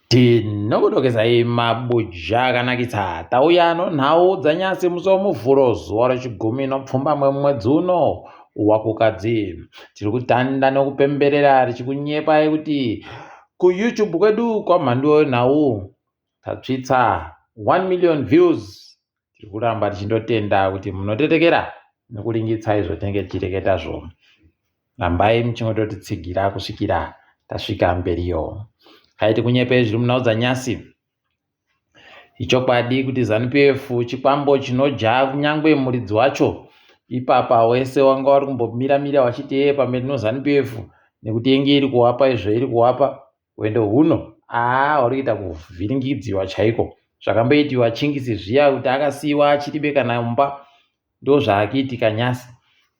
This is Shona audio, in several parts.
Tinokudokezai mabuja akanakisa. Tauya nonhau dzanyasi musi weMuvhuro zuva rechigumi nopfumbamwe mumwedzi uno waKukadzi. Tiri kutanda nokupemberera tichikunyepai kuti kuYouTube kwedu kwaMhanduwe Wenhau tatsvitsa 1 million views. Tiri kuramba tichindotenda kuti munotetekera nokuringitsa izvo tinenge tichireketazvo. Rambai muchingototitsigira kusvikira tasvika mberiyo. Kaiti kunyepei zviri munhau dzanyasi. Ichokwadi kuti ZanuPF chikwambo chinodya kunyangwe muridzi wacho. Ipapa wese wanga wari kumbomira mira wachiti yeye pamberi noZanuPF nekuti yenge iri kuwapa izvo iri kuwapa. Hwendo huno aa hwari kuita kuvhiringidziwa chaiko. Zvakamboitiwa Chingisi zviya kuti akasiiwa achiribe kana mumba ndozvaakuitika nyasi.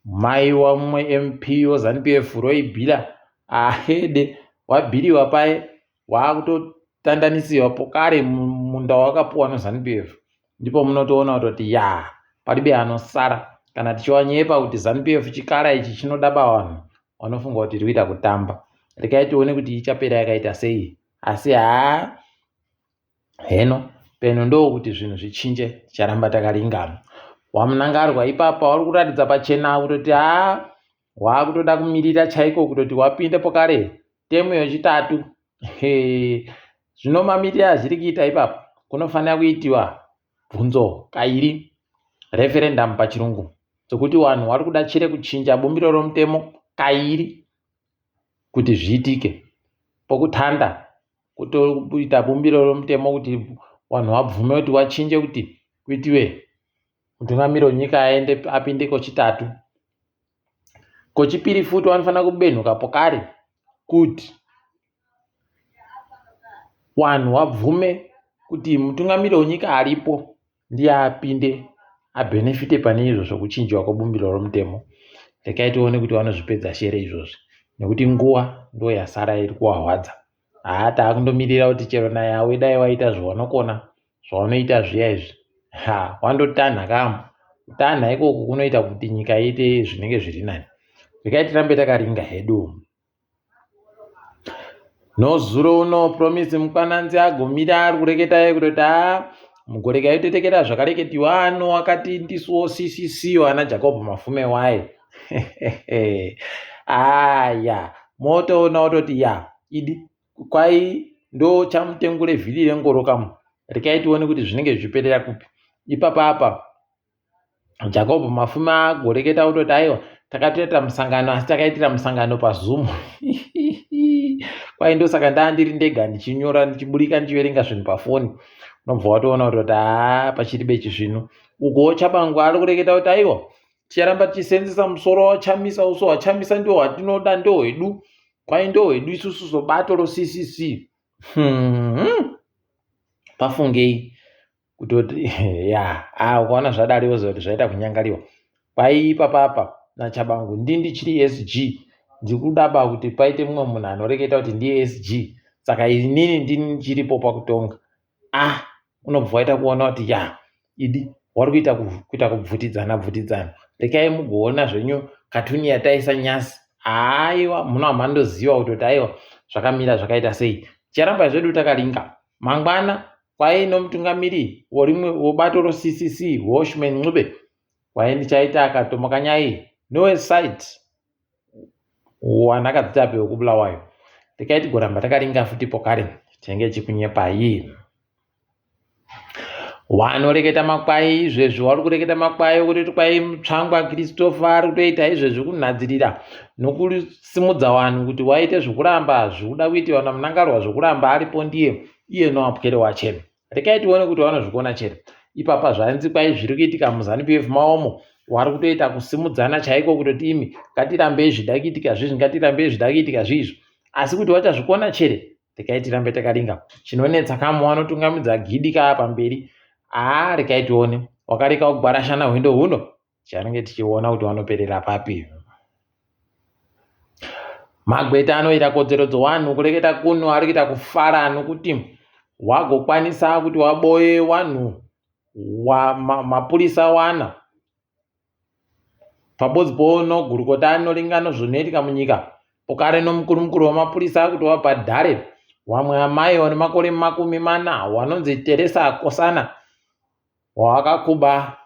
Mai wamumwe MP weZanu PF Roy Bhila ahede wabhiriwa paye waakutotandanisiwa pokare munda wakapuwa neZanu PF. Ndipo munotoona kutoti yaa paribe anosara kana tichiwanyepa kuti Zanu PF chikara ichi chinoda bavanhu vanofunga kuti tiri kuita kutamba rekai tione kuti ichapera yakaita sei asi haa heno peno ndokuti zvinhu zvichinje ticharamba takaringana wamunangarwa ipapa wari kuratidza pachena kutoti haa waakutoda kumirira chaiko kutoti wapinde pokare temu yechitatu zvino mamiriro azviri kuita ipapa kunofanira kuitiwa bvunzo kairi referendum pachirungu dzekuti vanhu vari kuda chere kuchinja bumbiro romutemo kairi kuti zviitike pokutanda kutoita bumbiro romutemo kuti vanhu vabvume kuti wachinje kuti kuitiwe mutungamiri wenyika aende apinde kochitatu kochipiri futi vanofanira kubenhuka pokare kuti Wanhu wabvume kuti mutungamiri wenyika aripo ndiye apinde abhenefite pane izvo zvokuchinjiwa kwebumbiro romutemo. Rekai tione kuti vanozvipedza shere izvozvi nekuti nguva ndo yasara iri kuwahwadza. Haa taakundomirira kuti chero nayawe dai waita zvawanokona zvawanoita zviya izvi ha wandotanha kamu kutanha ikoko kunoita kuti nyika iite zvinenge zviri nani. Rekai tirambe takaringa hedu. Nozuro uno Promise Mukwananzi agomira ari kureketa iye kutoti haa mugoreka yotetekera zvakareketiwa ano akati ndisuwo CCC ana Jacob Mafume waye aya motoona wototi ya idi kwai ndo chamutengure vhiri rengoro kamu rekai tione kuti zvinenge zvichiperera kupi ipapa apa Jacob Mafume agoreketa kutoti aiwa takatoita musangano asi takaitira musangano paZoom kwai ndosaka ndaa ndiri ndega ndichinyora ndichiburika ndichiverenga zvinhu pafoni unobva watoona kutoti haa pachiri bechizvino ukowo Chabangu ari kureketa kuti aiwa ticharamba tichisenzesa musoro wachamisa uso wachamisa ndiwo watinoda ndohwedu kwai ndohwedu isusu sobato roCCC hmm. Pafungei kutoti ya ah ukaona zvadari woziva kuti zvaita kunyangariwa kwai ipapapa nachabangu ndi ndichiri sg ndikudaba kuti paite mumwe munhu anoreketa kuti ndiye sg saka inini ndini ndichiripo pakutonga ah unobva waita kuona kuti ya idi wari kuita kuita kubvutidzana bvutidzana rekai mugoona zvenyu katuni yataisa nyasi aiwa muno hamandoziva kutoti aiwa zvakamira zvakaita sei ticharamba zvedu takaringa mangwana Kwai nomutungamiri worimwe wobato roCCC, Welshman Ncube, kwai ndichaita akatomokanyai nowesite wanakadzitape wekubulawayo. Rekai tigoramba takaringa futi pokare tinenge tichikunyepai. Wanoreketa makwai izvezvi wari kureketa makwai okutoti kwai Mutsvangwa Christopher ari kutoita izvezvi kunhadzirira nokusimudza vanhu kuti waite zvokuramba zvikuda kuitiwa naMnangarwa zvokuramba aripo ndiye iye noapwere wache rekai tione kuti vanozvikona chere ipapa zvanzi kwai zviri kuitika muzanu pf maomo wari kutoita kusimudzana chaiko kutoti imi ngatirambei zvida kuitika zvizvi ngatirambei zvida kuitika zvizvi asi kuti wachazvikona chere rekai tirambe takaringa chinonetsa kamu wanotungamidza gidi kaa pamberi aa rekai tione wakareka kugwarashana hwendo huno Tichange tichiona kuti vanoperera papi. Magweta anoita kodzero dzowanhu kureketa kuno ari kuita kufara nokuti wagokwanisa kuti waboye wanhu wa, ma, mapurisa wana pabodzi pono gurukota anoringa nozvinoitika munyika pokare nomukuru mukuru wamapurisa kuti wabhadhare Wamwe amai wane makore 40 wanonzi Teresa Kosana wawakakuba.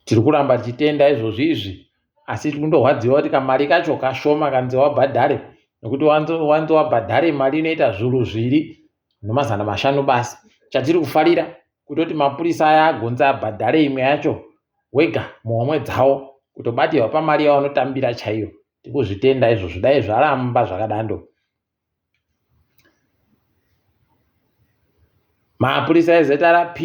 Tiri kuramba tichitenda izvozvi izvi asi tiri kundorwadziwa kuti kamari kacho kashoma kanzi wabhadhare nekuti wanzi wabhadhare mari inoita zvuru 2500 basi. Chatiri kufarira kutoti mapurisa aya agonzi abhadhare imwe yacho wega muhomwe dzawo kutobatirwa pamari yavanotambira chaiyo. Tikuzvitenda izvozvo dai zvaramba zvakadando. Mapurisa eZRP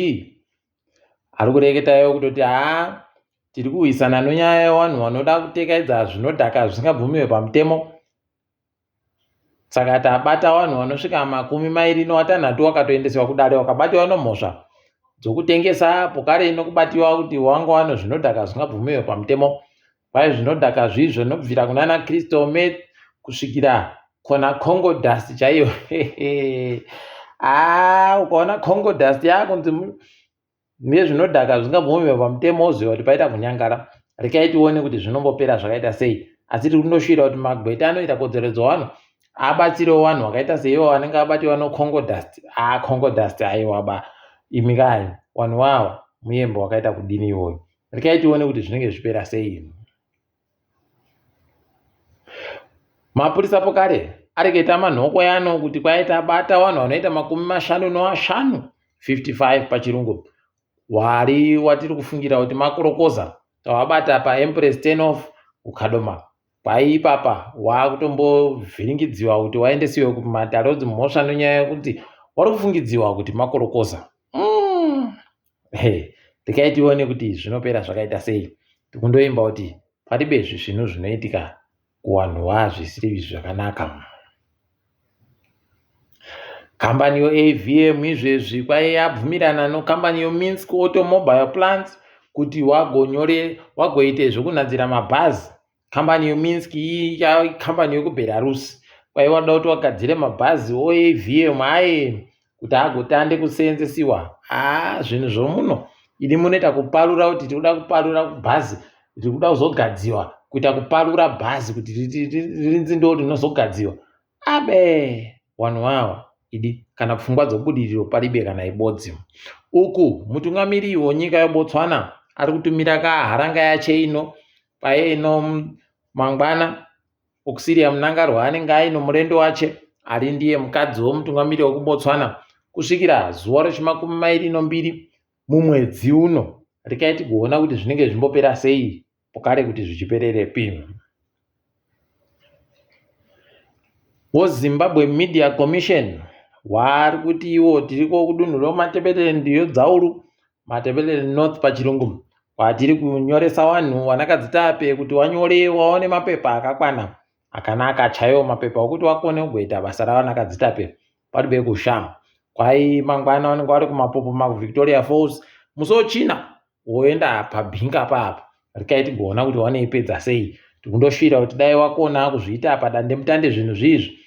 ari kureketa iwo kutoti haa tiri kurwisana nenyaya yevanhu vanoda kutekaidza zvinodhaka zvisingabvumiwe pamutemo. Saka tabata vanhu vanosvika 26 vakatoendeswa kudare vakabatiwa nemhosva dzokutengesa pokare nokubatiwa kuti wanga wane zvinodhaka zvisingabvumiwe pamutemo. Kwai zvinodhaka zvii zvinobvira kunana Crystal Meth kusvikira kona Congo Dust chaiyo. Ah, ukaona Congo Dust yakunzi nezvinodhaka zvisingabvumiwe pamutemo woziva kuti paita kunyangara. Rekai tione kuti zvinombopera zvakaita sei. Asi tiri kundoshuvira kuti magweta anoita kodzero dzevanhu abatsirewo vanhu vakaita seivo vanenge vabatiwa noCongo Dust. Ah, Congo Dust aiwa ba. Imi kai, vanhu wawa muyembo wakaita kudini iwoyo. Rekai tione kuti zvinenge zvichipera sei. Mapurisa pokare areketa manhoko yano kuti kwaita bata vanhu vanoita 55, 55 pachirungu, wari watiri kufungira kuti makorokoza tawabata paEmpress Turn Off kuKadoma. Kwai ipapa wakutombovhiringidziwa kuti waendesiwe kumatare edzimhosva nenyaya yekuti wari kufungidziwa kuti makorokoza. Hey, rekai tione kuti zvinopera zvakaita sei. Tikundoimba kuti paribe zvinhu zvinoitika kuvanhu vazvisiri zvakanaka. Kambani yoAVM izvezvi kwai yabvumirana nokambani yoMinsk Automobile Plants kuti wagonyore wagoite zvekunadzira mabhazi. Kambani yoMinsk iyi ikambani yokuBelarus kwai wada kuti wagadzire mabhazi oAVM aye kuti agotande kuseenzesiwa. Haa zvinhu zvomuno ini munoita kuparura kuti tiri kuda kuparura bhazi riri kuda kuzogadziwa kuita kuparura bhazi kuti rinzi ndo rinozogadziwa. Abe vanhu ava idi kana pfungwa dzobudiriro paribe kana ibodzi. Uku mutungamiri wenyika yeBotswana ari kutumira kaharanga yache ino paye ino mangwana Auxilia Mnangagwa anenge aino murendo wache ari ndiye mukadzi womutungamiri wekuBotswana kusvikira zuva rechimakumi mairi nombiri mumwedzi uno. Rekai tigoona kuti zvinenge zvimbopera sei pokare kuti zvichipererepi. WoZimbabwe Media Commission vari kuti ivo tiriko kudunhu reMatabeleland yodzauru Matabeleland North pachirungu kwatiri kunyoresa vanhu vanakadzitape kuti wanyore waone mapepa akakwana akanaka chaiwo mapepa okuti wakone kugoita basa ravanakadzitape paribe kusha kwai mangwana vanenge vari kumapopoma kuVictoria Falls musi wechina woenda pabhinga paapa rekai tigoona kuti wanoipedza sei tikundosvira kuti dai wakona kuzviita padandemutande zvinhu zviizvi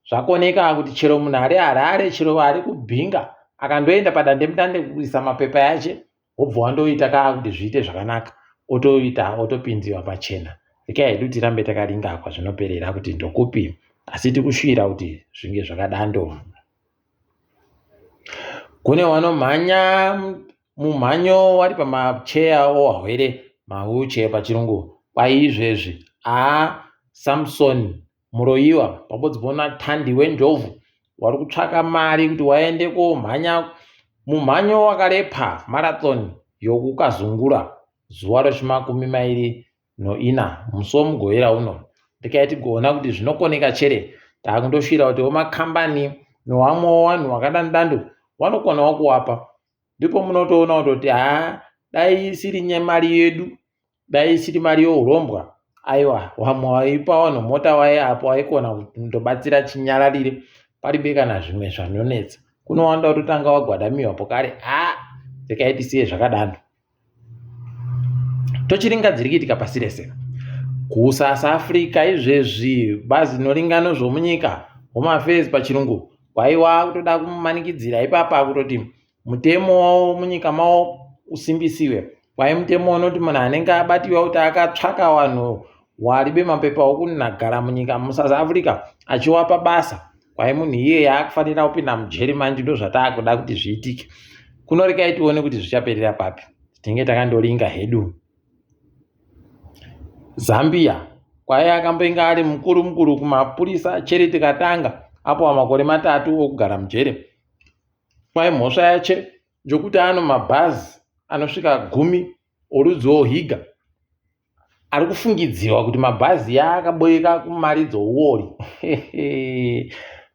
zvakoneka kuti chero munhu ari Harare chero ari kubhinga akandoenda padandemutande kuisa mapepa yache wobva wandoita kaa kuti zviite zvakanaka otoita otopinziwa pachena. Rekai hedu tirambe takaringa kwazvinoperera kuti ndokupi asi tikushuvira kuti zvinge zvakadando. Kune vanomhanya mumhanyo wari pamacheya owahwere mawheelchair pachirungu kwai izvezvi aa Samson Muroyiwa pabodzi pona Thandi Wendlovu wari kutsvaka mari kuti waende komhanya mumhanyo wakarepa marathon yokukazungura zuva rechimakumi mairi noina musi womugovera uno. Rekai tigoona kuti zvinokoneka chere takundoshuvira kuti vemakambani nevamwewo vanhu vakadandando vanokonawo kuwapa. Ndipo munotoona kutoti haa dai isiri mari yedu dai isiri mari yourombwa aiwa vamwe vaipa vanhu mota vaye apo vaikona kundobatsira chinyararire paribe kana zvimwe zvanonetsa kunowanda kutotanga wagwadamiwa pokare haa rekai tisiye zvakadaro tochiringa dziri kuitika pasi rese kuSouth Africa izvezvi bazi rinoringa nezvomunyika Home Affairs pachirungu kwaiwa kutoda kumanikidzira ipapa kutoti mutemo wavo munyika mavo usimbisiwe kwai mutemo unoti munhu anenge abatiwa kuti akatsvaka vanhu waribe mapepa okunagara munyika muSouth Africa achiwapa basa Kwai munhu iyeye akufanira kupinda mujeri manje ndozvataakuda kuti zviitike. Kuno rekai tione kuti zvichaperera papi. Tinenge takandoringa hedu. Zambia kwai akamboinge ari mukuru mukuru kumapurisa Charity Katanga apiwa makore matatu okugara mujeri. Kwai mhosva yache njokuti ano mabhazi anosvika gumi orudzi ohiga ari kufungidzirwa kuti mabhazi yaakaboeka kumari dzouori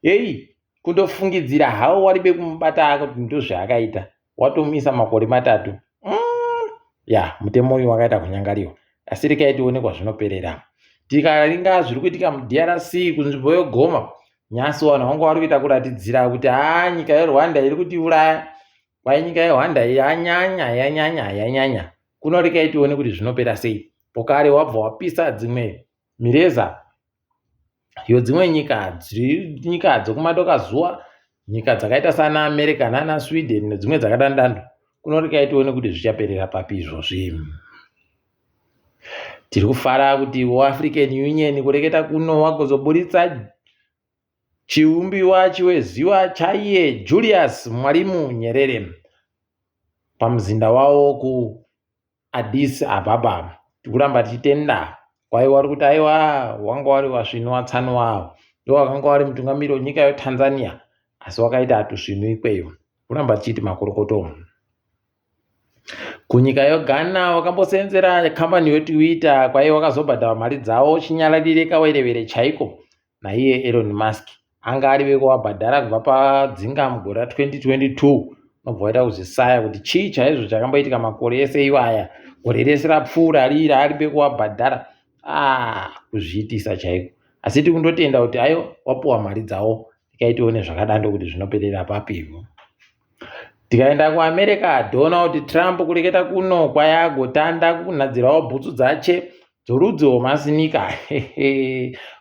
heyi kundofungidzira hawo waribe kumubata kuti ndozvaakaita watomuisa makore matatu ya mutemo uyu wakaita kunyangariwa asi rekai tione kwazvinoperera tikaringa zviri kuitika muDRC kunzvimbo yegoma nyasi vanhu vanga vari kuita kuratidzira kuti haa nyika yeRwanda iri kutiuraya kwai nyika yeRwanda yanyanya yanyanya yanyanya kuno rekai tione kuti zvinopera sei pokare wabva wapisa dzimwe mireza yodzimwe nyika dziri nyika dzokumadoka zuva nyika dzakaita sana America nana Sweden nedzimwe dzakadandando kuno rekai tione kuti zvichaperera papi izvozvi tiri kufara kuti African Union kureketa kuno wagozoburitsa chiumbiwa chiweziwa chaiye Julius Mwalimu Nyerere pamuzinda wavo kuAddis Ababa tikuramba tichitenda kwaiwa uri kuti aiwa wanga wari wasvinu watsanu wavo ndo wakanga wari mutungamiri wenyika yeTanzania asi wakaita tusvinu ikweyo kuramba tichiti makorokoto kunyika yeGhana wakambosenzera kambani yeTwitter kwai wakazobhadhara mari dzavo chinyararire kawerevere chaiko naiye Elon Musk anga ari vekuvabhadhara kubva padzinga mugore ra2022 unobva waita kuzvisaya kuti chii chaizvo chakamboitika makore ese iwaya gore rese rapfuura riri ari vekuvabhadhara ah kuzviitisa chaiko asi tikundotenda kuti ayo wapuwa mari dzavo tikaitione zvakadando kuti zvinoperera papi tikaenda kuAmerica Donald Trump kureketa kuno kwayagotanda kunhadzirawo bhutsu dzache dzorudzi rwemasinika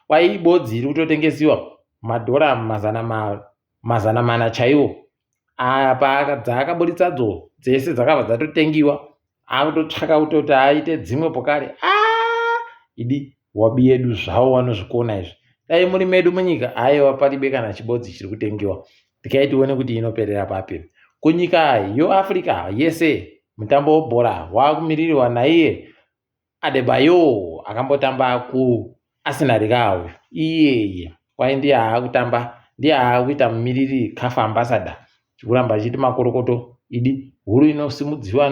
kwai ibodzi iri kutotengesiwa madhora 400 chaiwo apa dzaakaburitsadzo dzese dzakabva dzatotengiwa akutotsvaka kutoti aite dzimwe pokare idi wabi yedu zvavo vanozvikona izvi dai muri medu munyika aiwa paribe kana chibodzi chiri kutengiwa tikai tione kuti inoperera papi kunyika yoAfrica yese mutambo webhora waakumiririwa naiye Adebayo akambotamba kuArsenal kawo iyeye kwai ndiye aakutamba ndiye aakuita mumiriri CAF ambassador tikuramba tichiti makorokoto idi huru inosimudziwa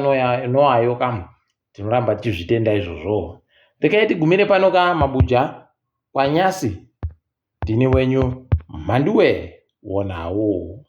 noayo kamu tinoramba tichizvitenda izvozvo rekai tigumire pano ka mabuja kwanyasi ndini wenyu Mhanduwe wonawo.